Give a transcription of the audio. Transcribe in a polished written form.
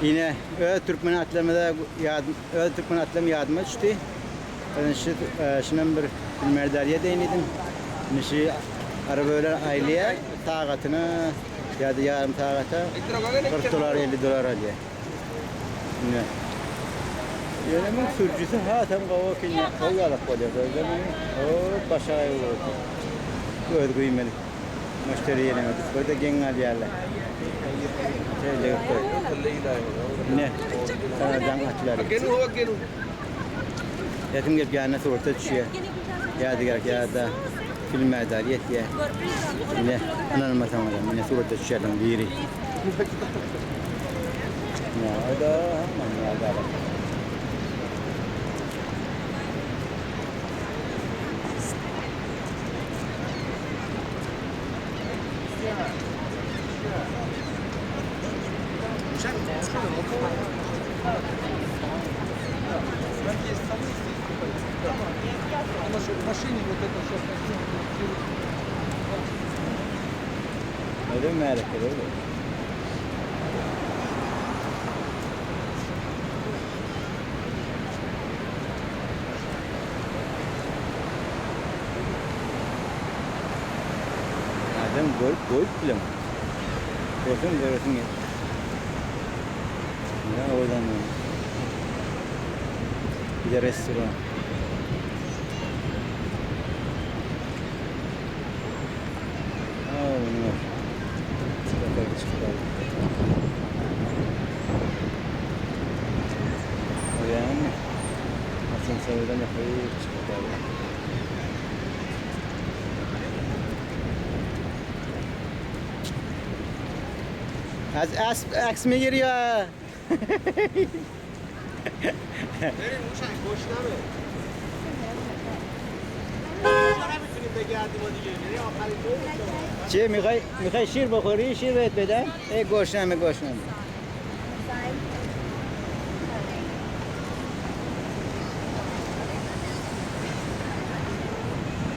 Ine, öz türkmen atlarymyza ýad, öz türkmen atlarym ýadyma düşdi. Ine şu, şunam bir bilmerdar edeýin diýdim. Ine şu arabalar aýlaýar, sagatyna ýa-da ýarym sagata 40 dolar, 50 dolar alýar. Ine. Ýöne muň sürüjisi hasam gowy eken, gowy ýalak bolýar, gördüňmi? Hop, başagaý boldy. Göz güýmeli. Müşderi ýelene düşse-de geň galýarlar. Şeýle goý. Ine, Kanadaň atlary. Ýakyn gelip ýanyna surata düşýär. Ýadygärlik ýa-da filmerdar ýetýär. Ine, ynanmasaňyzam, ine surata düşýärleriň biri. Ine, o-da, ýadygärlik. Öyle mi märeke öyle? Adam görüp doýup bilemok. Görseň göresiň gelýär. Ne owadan. Bir de restoran. Aa, bunlar. Yukarı çıktı. Görýäňmi? Asansörden ýokary çykyp barýar. Az asp aks mi girýär? چه میخوای میخوای شیر بخوری شیر بهت بدم ای گشنمه گشنمه.